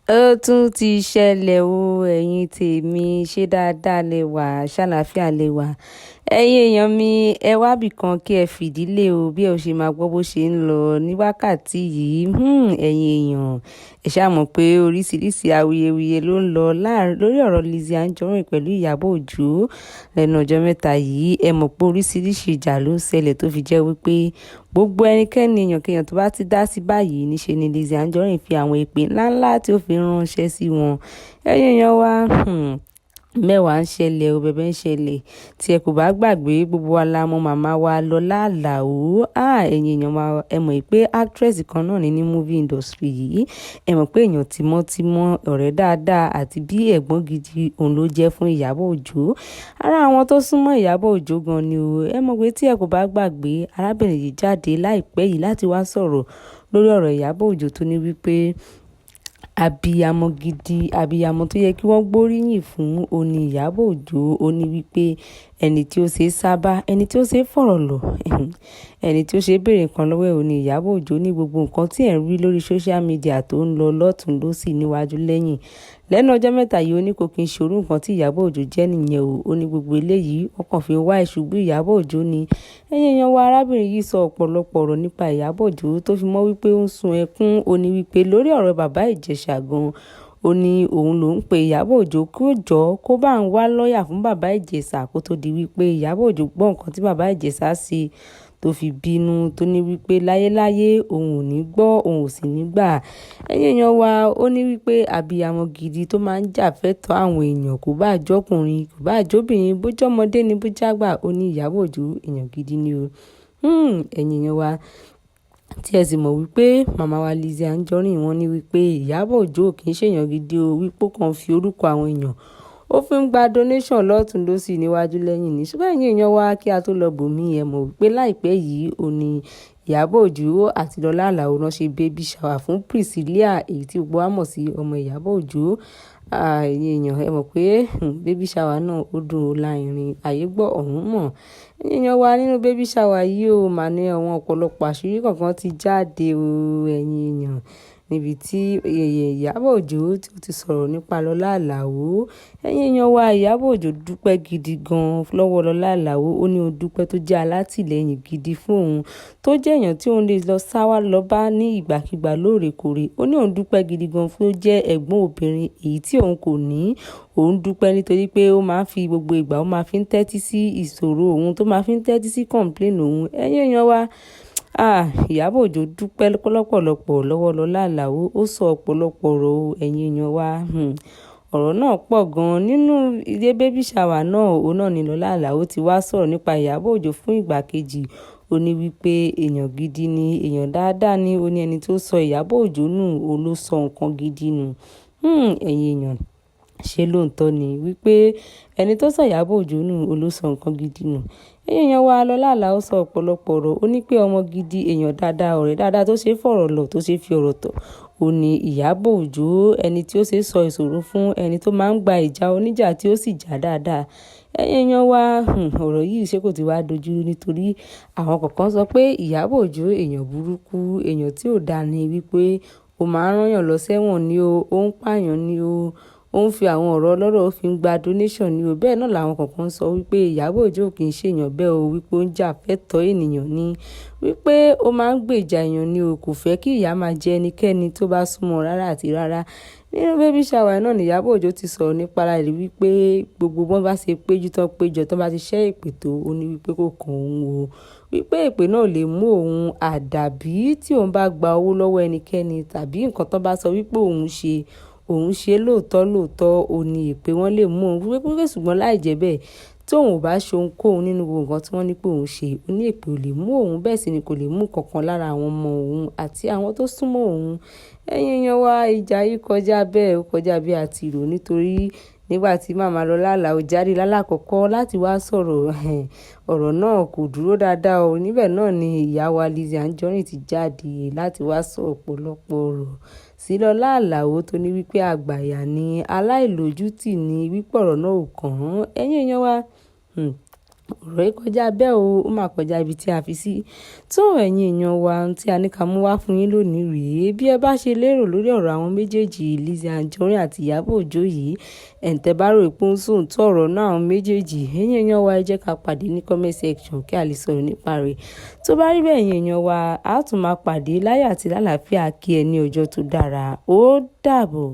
Ó tún ti ṣẹlẹ̀ o, ẹ̀yin tèmi, ṣé dáadáa lẹ wà, ṣàlàáfíà lẹ wà. Ẹ̀yin èèyàn mi, ẹ wá bìkan kí ẹ fìdílé o bí ẹ ṣe máa gbọ́ bó ṣe ń lọ ní wákàtí yìí. Ẹ̀yin èèyàn, ẹ ṣá mọ̀ pé oríṣiríṣi awuyewuye ló ń lọ lórí ọ̀rọ̀ Lizzy Anjorin pẹ̀lú Ìyábọ̀ Òjó lẹ́nu ọjọ́ mẹ́ta yìí. Ẹ mọ̀ pé oríṣiríṣi ìjà ló ń ṣẹlẹ̀ tó fi jẹ́ wípé gbogbo ẹnikẹ́ni, èèyàn kéèyàn tó bá ti dá sí báyìí, níṣe ni Lizzy Anjorin fi àwọn èpè ńláńlá tí ó fi ránṣẹ́ sí wọn. Ẹ̀yin èèyàn wa, mẹ́wàá ń ṣẹlẹ̀ o, bẹ̀bẹ̀ ń ṣẹlẹ̀. Tí ẹ kò bá gbàgbé, gbogbo wa la mọ̀ màmá wa Lọlá Àlàó. Ah, ẹ̀yin èèyàn wa, ẹ mọ̀ pé actress kan náà ní movie industry yìí. Ẹ mọ̀ pé èèyàn tímọ́tímọ́, ọ̀rẹ́ dáadáa àti bí ẹ̀gbọ́n gidi òun ló jẹ́ fún Ìyábọ̀ Òjó. Ara àwọn tó súnmọ́ Ìyábọ̀ Òjó gan ni o. Ẹ mọ̀ pé tí ẹ kò bá gbàgbé, arábìnrin yìí jáde láìpẹ́ yìí láti wá sọ̀rọ̀ lórí ọ̀rọ̀ Ìyábọ̀ Òjó tó ní wípé abiyamọ gidi, abiyamọ tó yẹ kí wọ́n gbóríyìn fún òun ní Ìyábọ̀ Òjó. Ó ní wípé ẹni tí ó ṣe sábà, ẹni tí ó ṣe fọ̀rọ̀ lọ̀, ẹni tí ó ṣe béèrè nǹkan lọ́wọ́ ẹ̀ òun ní Ìyábọ̀ Òjó ní gbogbo nǹkan tí ẹ̀ ń rí lórí social media tó ń lọ lọ́tùn lósì níwájú lẹ́yìn. Lẹ́nu ọjọ́ mẹ́ta yìí, ó ní kò kí ń ṣe irú nǹkan tí Ìyábọ̀ Òjó jẹ́ nìyẹn o. Ó ní gbogbo eléyìí, wọ́n kàn fi wá ìṣubú Ìyábọ̀ Òjó ni. Ẹ̀yin èèyàn wa, arábìnrin yìí sọ ọ̀pọ̀lọpọ̀ ọ̀rọ̀ nípa Ìyábọ̀ Òjó tó fi mọ́ wípé ó ń sun ẹkún. Ó ní wípé lórí ọ̀rọ̀ bàbá Ìjẹ̀ṣà gan, ó ní òun ló ń pe Ìyábọ̀ Òjó kó jọ́ kó bá ń wá lọ́ọ̀yà fún bàbá Ìjẹ̀ṣà kó tó di wípé Ìyábọ̀ Òjó gbọ́ nǹkan tí bàbá Ìjẹ̀ṣà ṣe tó fi bínú, tó ní wípé láyéláyé òun ò ní gbọ́, òun ò sì ní gbà. Ẹ̀yin èèyàn wa, ó ní wípé abiyamọ gidi tó máa ń jà fẹ́tọ̀ọ́ àwọn èèyàn, kò bá jọ́kùnrin, kò bá jóbìnrin, bó jọ́mọdé ni, bó jágbà, ó ní Ìyábọ̀ Òjó èèyàn gidi ni o. Ẹ̀yin èèyàn wa, tí ẹ sì mọ̀ wípé màmá wa Lizzy Anjorin wọ́n ní wípé Ìyábọ̀ Òjó kì í ṣe èèyàn gidi o, wípé ó kàn fi orúkọ àwọn èèyàn, ó fi ń gba donation lọ́tùn lósì níwájú lẹ́yìn ní. Ṣùgbọ́n ẹ̀yin èèyàn wa, kí a tó lọ bòmí, ẹ mọ̀ wípé láìpẹ́ yìí, ó ní Ìyábọ̀ Òjó àti Lọlá Àlàó náà ṣe baby shower fún Priscilla, èyí tí gbogbo wa mọ̀ sí ọmọ Ìyábọ̀ Òjó. Ẹ̀yin èèyàn, ẹ mọ̀ pé baby shower náà ó dùn ó lárinrin, ayé gbọ́ ọ̀run mọ̀. Ẹ̀yin èèyàn wa, nínú baby shower yìí ó máa ní àwọn ọ̀pọ̀lọpọ̀ àṣírí kọ̀ọ̀kan ti jáde o, ẹ̀yin èèyàn, níbi tí Ìyábọ̀ Òjó tí ó ti sọ̀rọ̀ nípa Lọlá Àlàó. Ẹ̀yin èèyàn wa, Ìyábọ̀ Òjó dúpẹ́ gidi gan lọ́wọ́ Lọlá Àlàó. Ó ní ó dúpẹ́ tó jẹ́ alátìlẹ́yìn gidi fún òun, tó jẹ́ èèyàn tí òun lè lọ sá wá lọ bá ní ìgbàkígbà lóòrèkóòrè. Ó ní òun dúpẹ́ gidi gan fún ó jẹ́ ẹ̀gbọ́n obìnrin èyí tí òun kò ní. Òun dúpẹ́ nítorí pé ó máa ń fi gbogbo ìgbà, ó máa fi ń tẹ́tí sí ìṣòro òun, tó máa fi ń tẹ́tí sí complain òun. Ẹ̀yin èèyàn wa, ah, Ìyábọ̀ Òjó dúpẹ́ lọ́pọ̀lọpọ̀ lọ́wọ́ Lọlá Àlàó. Ó sọ ọ̀pọ̀lọpọ̀ ọ̀rọ̀ o, ẹ̀yin èèyàn wa. Ọ̀rọ̀ náà pọ̀ gan nínú ilé baby shower náà. Òun náà ni Lọlá Àlàó ti wá sọ̀rọ̀ nípa Ìyábọ̀ Òjó fún ìgbà kejì. Ó ní wípé èèyàn gidi ni, èèyàn dáadáa ni. Ó ní ẹni tó sọ Ìyábọ̀ Òjó nù, òun ló sọ nǹkan gidi nù. Ẹ̀yin èèyàn, ṣé lóòótọ́ ni wípé ẹni tó sọ Ìyábọ̀ Òjó nù, òun ló sọ nǹkan gidi nù? Ẹ̀yin èèyàn wa, Lọlá Àlàó sọ ọ̀pọ̀lọpọ̀ ọ̀rọ̀. Ó ní pé ọmọ gidi, èèyàn dáadáa, ọ̀rẹ́ dáadáa tó ṣe fọ̀rọ̀ lọ̀, tó ṣe fi ọ̀rọ̀ tọ̀, ó ní Ìyábọ̀ Òjó, ẹni tí ó ṣe sọ ìṣòro fún, ẹni tó máa ń gba ìjà oníjà tí ó sì jà dáadáa. Ẹ̀yin èèyàn wa, ọ̀rọ̀ yìí ṣé kò ti wá dojú? Nítorí àwọn kọ̀ọ̀kan sọ pé Ìyábọ̀ Òjó èèyàn burúkú, èèyàn tí ò dáa ni, wípé ó máa ń rán èèyàn lọ sẹ́wọ̀n ni o, ó ń pààyàn ni o, ó ń fi àwọn ọ̀rọ̀ ọlọ́rọ̀ ó fi ń gba donation ni o. Bẹ́ẹ̀ náà làwọn kọ̀ọ̀kan sọ wípé Ìyábọ̀ Òjó kì í ṣe èèyàn bẹ́ẹ̀ o, wípé ó ń jà fẹ́tọ̀ọ́ ènìyàn ni, wípé ó máa ń gbèjà èèyàn ni o, kò fẹ́ kí ìyà máa jẹ ẹnikẹ́ni tó bá súnmọ́ rárá àti rárá. Nínú baby shower náà ni Ìyábọ̀ Òjó ti sọ̀rọ̀ nípa ara rẹ̀ wípé gbogbo bọ́n bá ṣe péjú tán péjọ, tán bá ti ṣẹ́ èpè tó, ó ní wípé kò kan òun o, wípé èpè náà lè mú òun, àdàbí tí òun bá gba owó lọ́wọ́ ẹnikẹ́ni tàbí nǹkan tán bá sọ wípé òun ṣe, òun ṣe lóòótọ́ lóòótọ́, ó ní èpè wọn lè mú òun, wípé ṣùgbọ́n láì jẹ́ bẹ́ẹ̀, tí òun ò bá ṣe ohunkóhun nínú gbogbo nǹkan tí wọ́n ní pé òun ṣe, ó ní èpè ò lè mú òun, bẹ́ẹ̀ sì ni kò lè mú kankan lára àwọn ọmọ òun àti àwọn tó súnmọ́ òun. Ẹ̀yin èèyàn wa, ìjà yìí kọjá bẹ́ẹ̀, ó kọjá bí a ti rò, nítorí nígbà tí màmá Lọlá Àlàó jáde lálákọ̀ọ́kọ́ láti wá sọ̀rọ̀, ọ̀rọ̀ náà kò dúró dáadáa o. Níbẹ̀ náà ni ìyá wa Lizzy Anjorin ti jáde láti wá sọ ọ̀pọ̀lọpọ̀ ọ̀rọ̀ sí Lọlá Àlàó tó ní wípé àgbàyà ni, aláìlójútì ni, wípé ọ̀rọ̀ náà ò kàn án. Ẹ̀yin èèyàn wa, Ọ̀rọ̀ yìí kọjá bẹ́ẹ̀ o, ó máa kọjá ibi tí a fi sí. Tó ẹ̀yin èèyàn wa, ohun tí a ní ká mú wá fún yín lónìí rèé. Bí ẹ bá ṣe lérò lórí ọ̀rọ̀ àwọn méjèèjì, Lizzy Anjorin àti Ìyábọ̀ Òjó yìí, ẹ̀ǹtẹ̀ bá rò pé ó ń sòǹtọ́ ọ̀rọ̀ náà àwọn méjèèjì, ẹ̀yin èèyàn wa, ẹ jẹ́ ká pàdé ní comment section kí a lè sọ̀rọ̀ nípa rẹ̀. Tó bá rí bẹ́ẹ̀, ẹ̀yin èèyàn wa, a tún máa pàdé láyọ̀ àti lálàáfíà. Kí ẹ ní ọjọ́ tó dára. Ó dàbọ̀.